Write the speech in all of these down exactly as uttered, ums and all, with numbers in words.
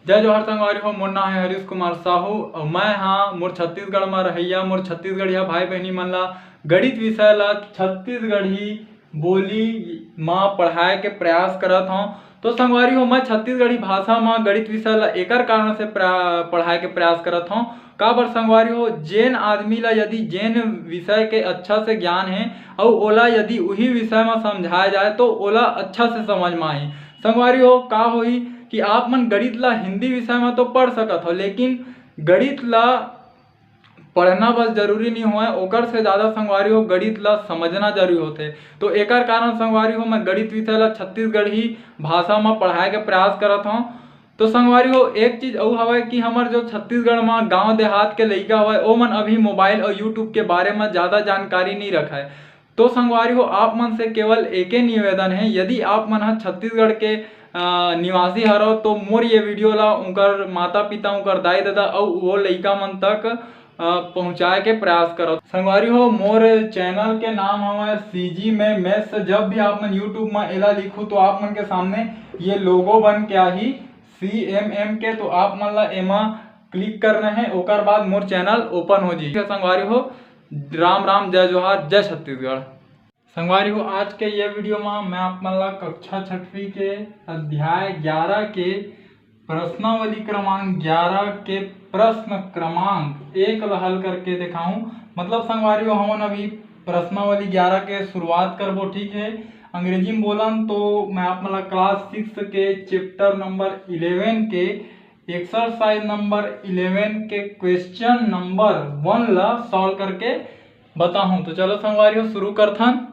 जय जोहार संगवारी हो, मोर नाम है हरीश कुमार साहू और मैं हाँ मोर छत्तीसगढ़ में रहैया मोर छत्तीसगढ़िया भाई बहनी मन ला गणित विषय ला छत्तीसगढ़ी बोली मा पढ़ाए के प्रयास करत हौं। तो संगवारी हो, मैं छत्तीसगढ़ी भाषा मा गणित विषय ला एकर कारण से प्रा-, पढ़ाए के प्रयास करत हौं। काबर संगवारी हो, जेन आदमी ला यदि जेन विषय के अच्छा से ज्ञान है अउ ओला यदि उही विषय मा समझाए जाए तो ओला अच्छा से समझ मा आही। संगवारी हो, का होही कि आप मन गणित ला हिंदी विषय मा तो पढ़ सकत हो, लेकिन गणित ला पढ़ना बस जरूरी नहीं होय, ओकर से ज़्यादा संगवारी हो गणित ला समझना जरूरी होथे। तो एकर कारण संगवारी हो मैं गणित विषय ला छत्तीसगढ़ी भाषा मा पढ़ाए के प्रयास करत हौं। तो संगवारी हो, एक चीज अउ हवय कि हमर जो छत्तीसगढ़ मा गांव देहात के लइका हवय, ओमन अभी मोबाइल और YouTube के बारे मा ज़्यादा जानकारी नहीं रखय। तो संगवारी हो, आप मन से केवल एके निवेदन है, यदि आप मन ह छत्तीसगढ़ के, अ, निवासी हरव तो मोर ये वीडियो ला उनकर माता पिता, उनकर दाई ददा अउ वो लइका मन तक, अ, पहुँचाए के प्रयास करव। संगवारी हो, मोर चैनल के नाम हवय CG में Maths। जब भी आप मन YouTube में एला लिखू तो आप मन के सामने ये लोगो बन के आही CMM के, तो आप मन ला एमा क्लिक करना है, ओकर बाद मोर चैनल ओपन हो जाही। संगवारी हो, राम राम, जय जोहार, जय छत्तीसगढ़। संगवारी हो, आज के ये वीडियो में मैं आप मन ला कक्षा छठवीं के अध्याय ग्यारह के प्रश्नावली क्रमांक ग्यारह के प्रश्न क्रमांक एक ला हल करके दिखाऊं। मतलब संगवारी हो, हमन अभी प्रश्नावली ग्यारह के शुरुआत करबो, ठीक है। अंग्रेजी में बोलन तो मैं आप मन ला क्लास सिक्स के चैप्टर नंबर इलेवन के एक्सरसाइज नंबर इलेवन के क्वेश्चन नंबर वन ला सॉल्व करके बताहूं। तो चलो संगवारी हो, शुरू करथन।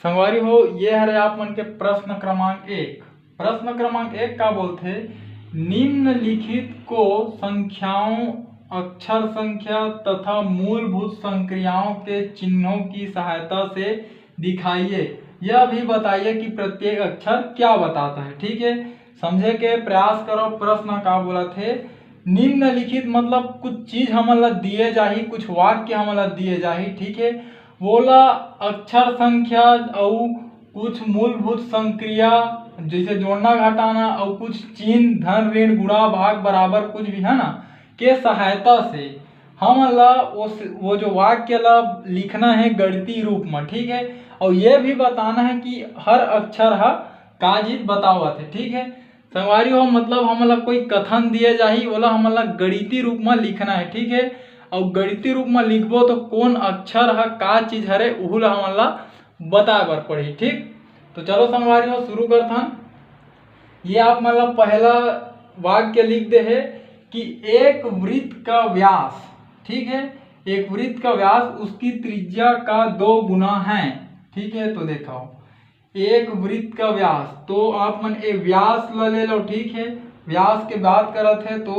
संगवारी हो, ये हरे आप मन के प्रश्न क्रमांक एक। प्रश्न क्रमांक एक का बोलथे, निम्नलिखित को संख्याओं, अक्षर संख्या तथा मूलभूत संक्रियाओं के चिन्हों की सहायता से दिखाइए। यह भी बताइए कि प्रत्येक अक्षर क्या बताता है। ठीक है, समझे के प्रयास करो, प्रश्न का बोलथे। निम्नलिखित मतलब कुछ चीज हमन ला दिए जाही, कुछ वाक्य हमन ला दिए जाही, ठीक है। वोला अक्षर संख्या अउ कुछ मूलभूत संक्रिया, जैसे जोड़ना घटाना अउ कुछ चिन्ह, धन ऋण गुणा भाग बराबर कुछ भी है ना, के सहायता से हमन ला उस, वो जो वाक्य ला लिखना है गणितीय रूप में, ठीक है। और ये भी बताना है कि हर अक्षर हा का चीज बतावत है, ठीक है। संगवारी हो, मतलब हमन ला कोई कथन दिए जाही, ओला हमन ला गणितीय रूप में लिखना है, ठीक है। और गणितीय रूप में लिखबो तो कौन अक्षर हा का चीज हरे, उहू ला हमन ला बताए बर पड़ही, ठीक। तो चलो संगवारी हो, शुरू करथन। ये आप मन ला पहला वाक्य लिख दे है कि एक वृत्त का व्यास, ठीक है, एक वृत्त का व्यास उसकी त्रिज्या का दो गुना है, ठीक है। तो देखो, एक वृत्त का व्यास, तो आप मन ए व्यास ला ले लो, ठीक है। व्यास के बात करत है तो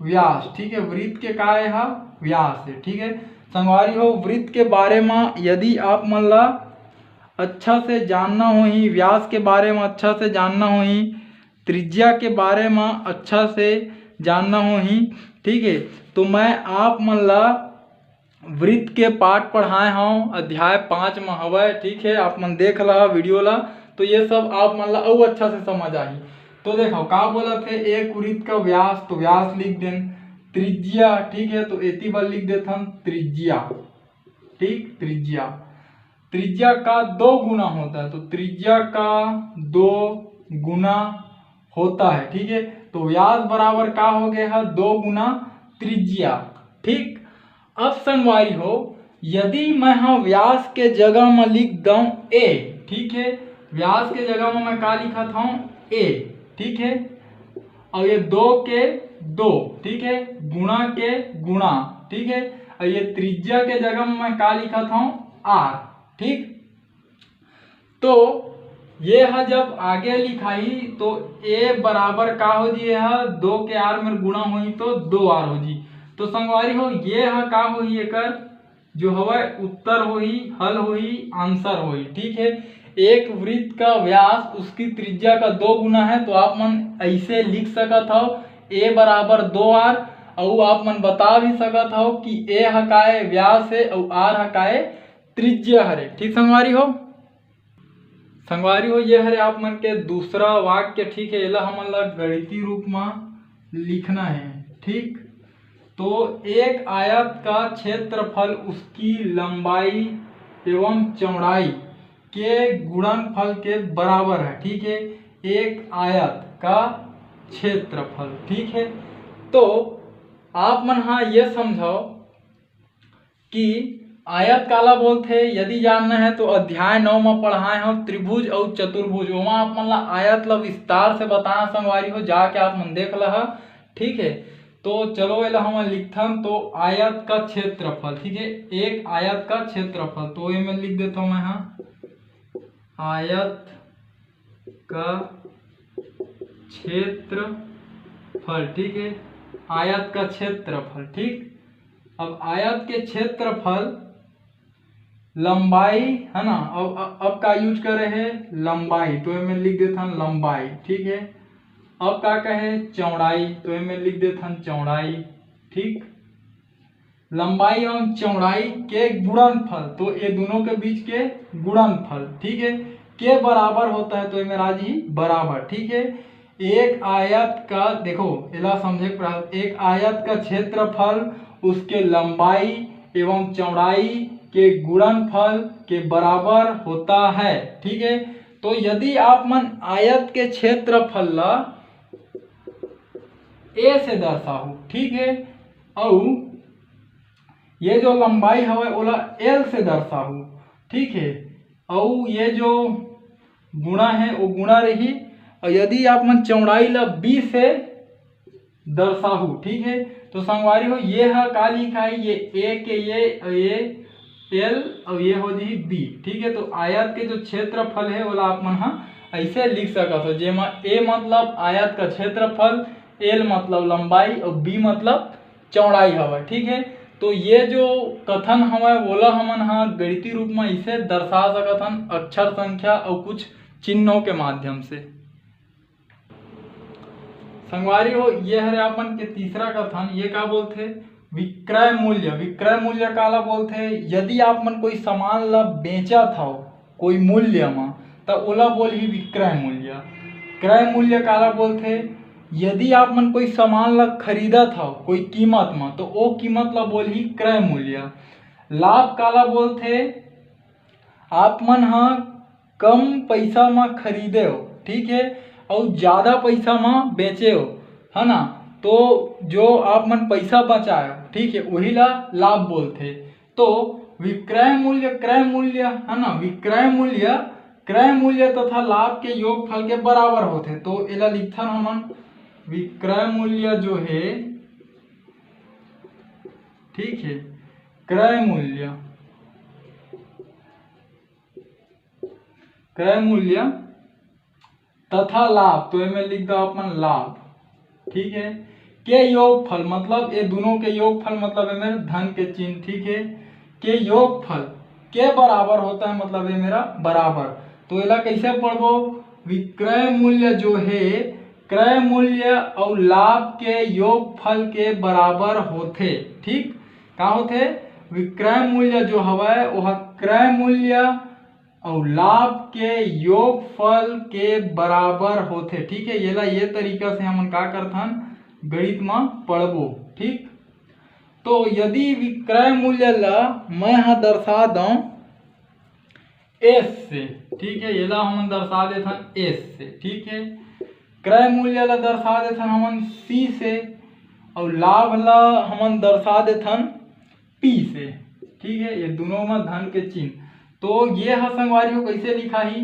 व्यास, ठीक है, वृत्त के का ए हा, व्यास है, ठीक है। संगवारी हो, वृत्त के बारे में यदि आप मन ला अच्छा से जानना होही, व्यास के बारे में अच्छा से जानना होही, त्रिज्या के बारे में अच्छा से जानना होही, ठीक है, तो मैं आप मन ला वृत्त के पाठ पढ़ाए हौं, अध्याय पाँच में हवय, ठीक है, आप मन देख लहा वीडियो ला, तो ये सब आप मन ला अउ अच्छा से समझ आही। तो देखो का बोलत है, एक वृत्त का व्यास, तो व्यास लिख देन, त्रिज्या, ठीक है, तो एती बर लिख देथन त्रिज्या, ठीक, त्रिज्या, त्रिज्या का दो गुना होता है, तो त्रिज्या का दो गुना होता है, ठीक है। तो व्यास बराबर का हो गया है, दो गुना त्रिज्या, ठीक। अब संगवारी हो, यदि मैं हा व्यास के जगह में लिख दऊं ए, ठीक है, व्यास के जगह में मैं का लिखत हूँ, ए, ठीक है, और ये दो के दो, ठीक है, गुणा के गुणा, ठीक है, और ये त्रिज्या के जगह में मैं का लिखत हूँ, आर, ठीक। तो ये हा जब आगे लिखाही तो ए बराबर का हो जी, ये हा दो के आर में गुणा होही तो दो आर हो जी। तो संगवारी हो, ये हा का होही, एकर जो हवय उत्तर होही, हल होही, आंसर होही, ठीक है। एक वृत्त का व्यास उसकी त्रिज्या का दो गुना है, तो आप मन ऐसे लिख सकत हव, ए बराबर दो आर, अउ आप मन बता भी सकत हव कि ए ह काय व्यास है अउ आर ह काय त्रिज्या हरे, ठीक संगवारी हो। संगवारी हो, ये हरे आप मन के दूसरा वाक्य, ठीक है। एला हमन ला गणितीय रूप में लिखना है, ठीक। तो एक आयत का क्षेत्रफल उसकी लंबाई एवं चौड़ाई के गुणनफल के बराबर है, ठीक है। एक आयत का क्षेत्रफल, ठीक है। तो आप मन हा ये समझो कि आयत काला बोलथे। यदि जानना है तो अध्याय नौ में पढ़ाए हो, त्रिभुज और चतुर्भुज, ओमा आप मन ला आयत ला विस्तार से बताना संगवारी हो, जाके आप मन देख लहा, ठीक है। तो चलो एला हमन लिखथन। तो आयत का क्षेत्रफल, ठीक है, एक आयत का क्षेत्रफल, तो ये मैं लिख देता हूँ मैं, हाँ, आयत का क्षेत्रफल, ठीक है, आयत का क्षेत्रफल, ठीक। अब आयत के क्षेत्रफल, लंबाई, है ना, अब अब का यूज करे है? लंबाई, तो एमे लिख देथन लंबाई, ठीक है। अब का कहे? चौड़ाई, तो एमे लिख देथन चौड़ाई, ठीक। लंबाई एवं चौड़ाई के गुणनफल, तो ये दोनों के बीच के गुणनफल, ठीक है, के बराबर होता है, तो ये मेरा जी बराबर, ठीक है। एक आयत का, देखो, एला समझे के प्रयास, एक आयत का क्षेत्रफल उसके लंबाई एवं चौड़ाई के गुणनफल के बराबर होता है, ठीक है। तो यदि आप मन आयत के क्षेत्रफल ला ए से दर्शाहू, ठीक है, अउ ये जो लंबाई हवय ओला एल से दर्शाहू, ठीक है, अउ ये जो गुणा है वो गुणा रही। और यदि आप मन चौड़ाई ला बी से दर्शाहू, ठीक है, तो संगवारी हो, ये हा का लिखाही, ये ए के ये, ये एल और ये हो जी बी, ठीक है। तो आयत के जो क्षेत्रफल है ओला आप मन हा ऐसे लिख सकत हो, जेमा ए मतलब आयत का क्षेत्रफल, एल मतलब लंबाई और बी मतलब चौड़ाई हवय, ठीक है। तो ये जो कथन हवय ओला हमन हा गणितीय रूप में इसे दर्शा सकत हन, अक्षर संख्या और कुछ चिन्हों के माध्यम से। संगवारी हो, ये हरे आप मन के तीसरा कथन। ये का बोलथे? विक्रय मूल्य। विक्रय मूल्य काला बोलथे? यदि आप मन कोई सामान ला बेचत हव कोई मूल्य म, त ओला बोलही विक्रय मूल्य। क्रय मूल्य काला बोलथे? यदि आप मन कोई सामान ला खरीदत हव कोई कीमत म, तो ओ कीमत ला बोलही क्रय मूल्य। लाभ काला बोलथे? आप मन ह कम पैसा म खरीदेव, ठीक है, अउ ज्यादा पैसा म बेचेव, है ना, तो जो आप मन पैसा बचाए, ठीक है, वही ला लाभ बोलथे। तो विक्रय मूल्य, क्रय मूल्य, है ना, विक्रय मूल्य, क्रय मूल्य तथा लाभ के योगफल के बराबर होथे। तो एला लिखथन हमन, विक्रय मूल्य जो है, ठीक है, क्रय मूल्य, क्रय मूल्य तथा लाभ, तो एमे लिख दो अपन लाभ, ठीक है, के योगफल, मतलब ये दोनों के योगफल, मतलब ये मेरे धन के चिन्ह, ठीक है, के योगफल के बराबर होता है, मतलब ये मेरा बराबर। तो एला कैसे पढ़बो? विक्रय मूल्य जो है, क्रय मूल्य और लाभ के योगफल के बराबर होथे, ठीक। का होथे? विक्रय मूल्य जो हवय, वह क्रय मूल्य और लाभ के योगफल के बराबर होथे, ठीक है। येला ये तरीका से हमन का करथन, गणित म पढ़बो, ठीक। तो यदि विक्रय मूल्य ला मैं ह दर्शा दऊं एस से, ठीक है, येला हमन दर्शा देथन एस से, ठीक है। क्रय मूल्य ला दर्शा देथन हमन सी से, और लाभ ला हमन दर्शा देथन पी से, ठीक है, ये दोनों में धन के चिन्ह। तो ये ह संगवारी हो कैसे लिखाही,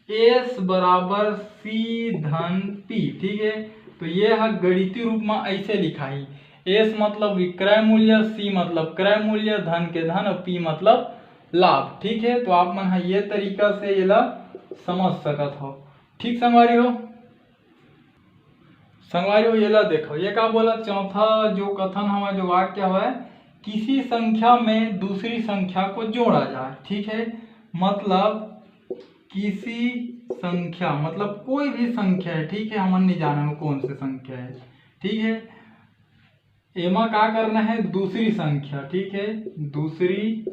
एस बराबर सी धन पी, ठीक है। तो ये ह गणितीय रूप में ऐसे लिखाही, एस मतलब विक्रय मूल्य, सी मतलब क्रय मूल्य, धन के धन और पी मतलब लाभ, ठीक है। तो आप मन ह ये तरीका से येला समझ सकत हो, ठीक संगवारी हो। संगवारी हो, येला देखो, ये का बोला, चौथा जो कथन हवय, जो वाक्य हवय, किसी संख्या में दूसरी संख्या को जोड़ा जाए, ठीक है। मतलब किसी संख्या, मतलब कोई भी संख्या है, ठीक है, हमन नहीं जाने वो कौन सी संख्या है, ठीक है। एमा का करना है, दूसरी संख्या, ठीक है, दूसरी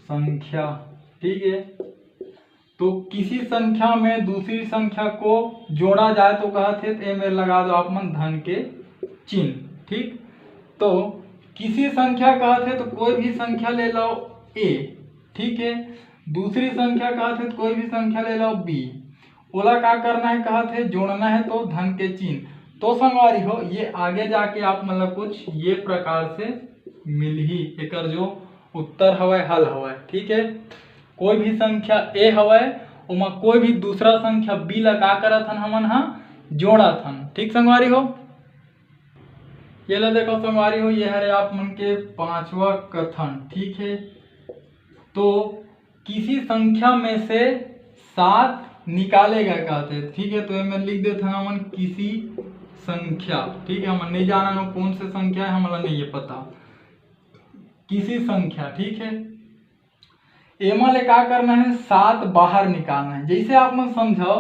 संख्या, ठीक है, तो किसी संख्या में दूसरी संख्या को जोड़ा जाए तो कहत हे, तो ए में लगा दो आप मन धन के चिन्ह। ठीक, तो किसी संख्या कहत हे तो कोई भी संख्या ले लो ए, ठीक है, दूसरी संख्या कहत हे तो कोई भी संख्या ले लो बी, ओला का करना है कहत हे, जोड़ना है तो धन के चिन्ह। तो संगवारी हो, ये आगे जाके आप मन ला कुछ ये प्रकार से मिलही, एकर जो उत्तर हवय, हल हवय, ठीक है। कोई भी संख्या ए हवय, ओमा कोई भी दूसरा संख्या बी ला का करत हन हमन हा, जोड़त हन। ठीक संगवारी हो, ये ला देखो संगवारी हो, ये हरे आप मन के पांचवा कथन, ठीक है। तो किसी संख्या में से सात निकाले गए कहत हे, ठीक है। तो एमे लिख देथन हमन किसी संख्या, ठीक है। हमन नहीं जानन वो कौन से संख्या है, हमला नहीं ये पता, किसी संख्या, ठीक है। एमा ले का करना है, सात बाहर निकालना है। जैसे आप मन समझो,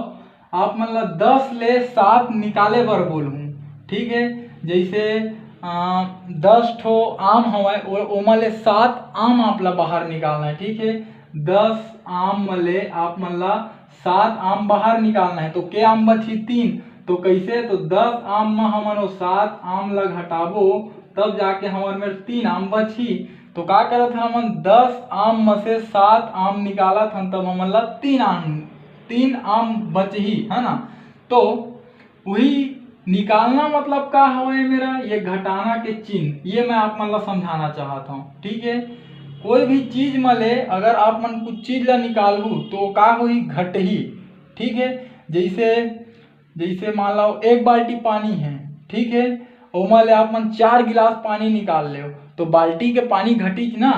आप मन ला दस ले सात निकाले बर बोलहूँ, ठीक है। जैसे आ, दस ठो आम हवय, ओ-, ओमा ले सात आम आप ला बाहर निकालना है, ठीक है। दस आम म ले आप मन ला सात आम बाहर निकालना है, तो के आम बचही? तीन। तो कैसे? तो दस आम म हमन वो सात आम ला घटाबो, तब जाके हमर मेर तीन आम बचही। तो का करत हन हमन, दस आम म से सात आम निकालत हन, तब हमन ला तीन आम, तीन आम बचही, है ना। तो वही निकालना मतलब का हवय मेरा, ये घटाना के चिन्ह, ये मैं आप मन ला समझाना चाहत हूँ, ठीक है। कोई भी चीज म ले अगर आप मन कुछ चीज ला निकालहू तो का होही, घटही, ठीक है। जैसे, जैसे मान लो एक बाल्टी पानी है, ठीक है, ओमा ले आप मन चार गिलास पानी निकाल ले, तो बाल्टी के पानी घटीच ना।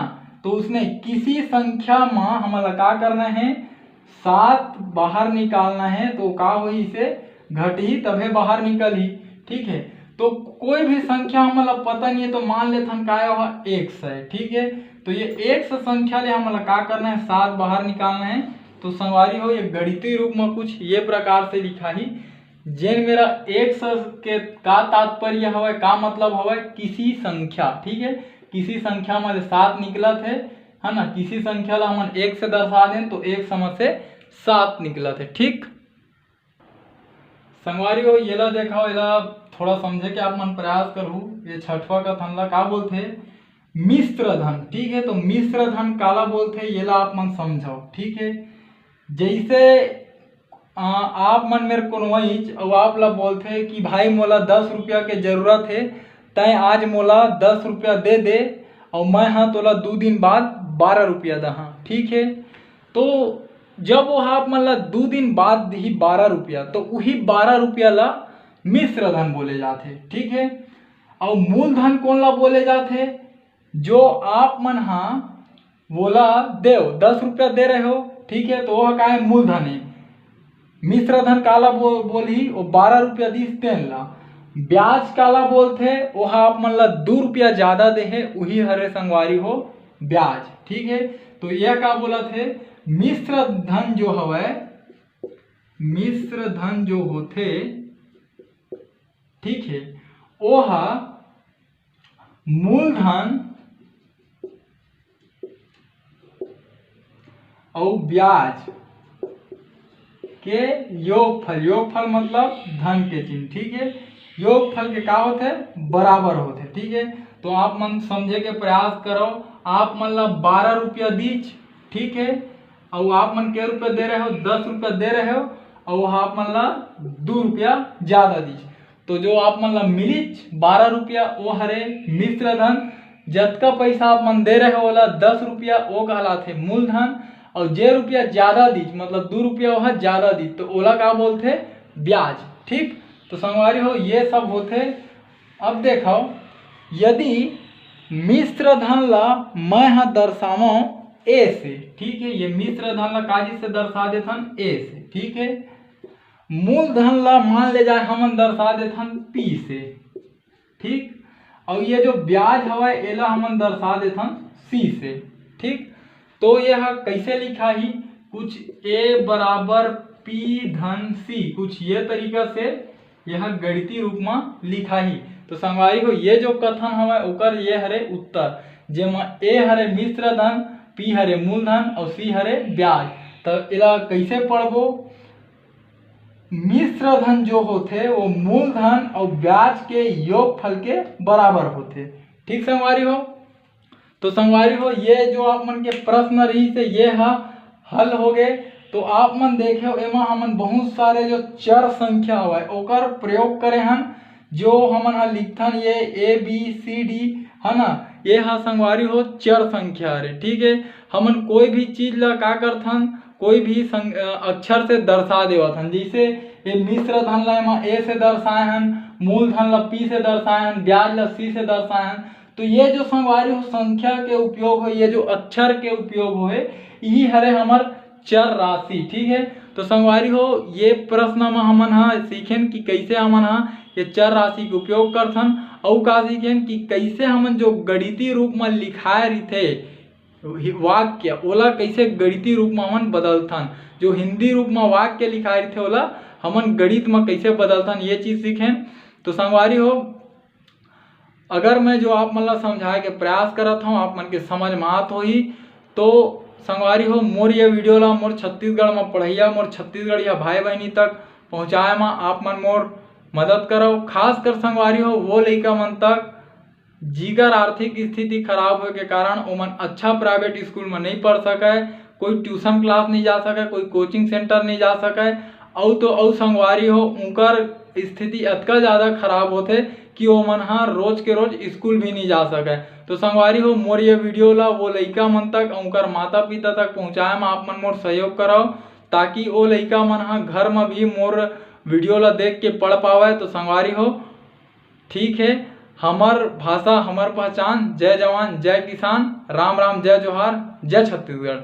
तो उसने किसी संख्या म हमन ला का करना है, सात बाहर निकालना है, तो का होही, इसे घटही तभे बाहर निकलही, ठीक है। तो कोई भी संख्या हमन ला पता नहीं है, तो मान लेथन काय, ओहा एक्स है, ठीक है। तो ये एक्स संख्या ले हमन ला का करना है, सात बाहर निकालना है। तो संगवारी हो, ये गणितीय रूप में कुछ ये प्रकार से लिखाही, जेन मेरा एक्स के का तात्पर्य हवय, का मतलब हवय, किसी संख्या, ठीक है, किसी संख्या में सात निकलत है, है ना, किसी संख्या ला हमन एक्स से दर्शा देन तो एक्स समझ से सात निकलत है, ठीक। संगवारी हो, येला देखो, येला थोड़ा समझे के आप मन प्रयास करहू। ये छठवा कथन ला का बोलथे? मिश्र धन, ठीक है। तो मिश्र धन काला बोलथे, येला आप मन समझो, ठीक है। जैसे आ, आप मन मेर कोनो आइच अउ आप ला बोलथे कि भाई, मोला दस रुपया के जरूरत है, तैं आज मोला दस रुपया दे दे, अउ मैं हा तोला दू दिन बाद बारह रुपया दहा, ठीक है। तो जब वो आप मन ला दू दिन बाद दिही बारह रुपया, तो उही बारह रुपया ला मिश्र धन बोले जाथे, ठीक है। अउ मूलधन कोन ला बोले जाथे? जो आप मन हा वोला देव, दस रुपया दे रहे हो, ठीक है, तो वह का है? मूलधन है। मिश्र धन काला बो-, बोलही, वो बारह रुपया दिस तेन ला। ब्याज काला बोलथे? वह आप मन ला दू रुपया ज्यादा दे है, उही हरे संगवारी हो ब्याज, ठीक है। तो यह का बोलत है? मिश्र धन जो हवय, मिश्र धन जो होथे, ठीक है, ओहा मूलधन अउ ब्याज के योगफल, योगफल मतलब धन के चिन्ह, ठीक है, योगफल के का होथे? बराबर होथे, ठीक है। तो आप मन समझे के प्रयास करो, आप मन ला बारह रुपया दीच, ठीक है, अउ आप मन के रुपया दे रहे हो, दस रुपया दे रहे हो, अउ आप मन ला दू रुपया ज्यादा दीच, तो जो आप मन ला मिलिच बारह रुपया, वो हरे मिश्र धन। जतका पैसा आप मन दे रहे हो, ओला दस रुपया, वो कहलाथे मूलधन। और जे रुपया ज्यादा दीच, मतलब दू रुपया, वह ज्यादा दीच, तो ओला का बोलथे? ब्याज। ठीक, तो संगवारी हो, ये सब होथे। अब देखो, यदि मिश्र धन ला मैं ह दर्शावं ए से, ठीक है, ये मिश्र धन ला काजी से दर्शा देथन? ए से, ठीक है। मूलधन ला मान ले जाए हमन दर्शा देथन पी से, ठीक। और ये जो ब्याज हवय, एला हमन दर्शा देथन सी से, ठीक। तो यह कैसे लिखाही? कुछ ए बराबर पी धन सी, कुछ ये तरीका से यह गणितीय रूप में लिखाही। तो संगवारी हो, ये जो कथन हवय, ओकर ये हरे उत्तर, जेमा ए हरे मिश्र धन, पी हरे मूलधन और सी हरे ब्याज। त एला कइसे पढ़बो? मिश्र धन जो होथे वो मूलधन अउ ब्याज के योगफल के बराबर होथे। ठीक संगवारी हो, तो संगवारी हो, ये जो आप मन के प्रश्न रहिस हे, ये ह हल हो गे। तो आप मन देखे हो, एमा हमन बहुत सारे जो चर संख्या हवय ओकर प्रयोग करे हन, जो हमन ह लिखथन ये ए बी सी डी, है ना, ये ह संगवारी हो चर संख्या हरे। ठीक है, हमन कोई भी चीज ला का करथन, कोई भी सं-, अ, अक्षर से दर्शा देवत हन। जैसे ये मिश्र धन ला एमा ए से दर्शाए हन, मूलधन ला पी से दर्शाए हन, ब्याज ला सी से दर्शाए हन। तो ये जो संगवारी हो संख्या के उपयोग हो, ये जो अक्षर के उपयोग हो है, यही हरे हमर चर राशि। ठीक है, तो संगवारी हो, ये प्रश्न म हमन ह सीखेन कि कैसे हमन ह ये चर राशि के उपयोग करथन, अउ का सीखेन कि कैसे हमन जो गणितीय रूप म लिखाए रहिथे हि-, वाक्य, ओला कैसे गणितीय रूप म हमन बदलथन, जो हिंदी रूप म वाक्य लिखाए रहिथे ओला हमन गणित म कैसे बदलथन, ये चीज सीखेन। तो संगवारी हो, अगर मैं जो आप मन ला समझाए के प्रयास करत हूँ, आप मन के समझ में आत होही, तो संगवारी हो, मोर ये वीडियो ला मोर छत्तीसगढ़ में पढ़ैया, मोर छत्तीसगढ़िया भाई बहनी तक पहुँचाए में आप मन मोर मदद करो। खासकर संगवारी हो, वो लइका मन तक जिकर आर्थिक स्थिति खराब होए के कारण ओमन अच्छा प्राइवेट स्कूल में नहीं पढ़ सके, कोई ट्यूशन क्लास नहीं जा सके, कोई कोचिंग सेंटर नहीं जा सके, अउ तो अउ संगवारी हो, उनकर स्थिति अतका ज़्यादा खराब होथे कि ओमन ह रोज के रोज स्कूल भी नहीं जा सके। तो संगवारी हो, मोर ये वीडियो ला वो लइका मन तक, उनकर माता पिता तक पहुँचाए में आप मन मोर सहयोग करव, ताकि वो लइका मन ह घर में भी मोर वीडियो ला देख के पढ़ पावे। तो संगवारी हो, ठीक है, हमर भाषा, हमर पहचान। जय जवान, जय किसान, राम राम, जय जोहार, जय छत्तीसगढ़।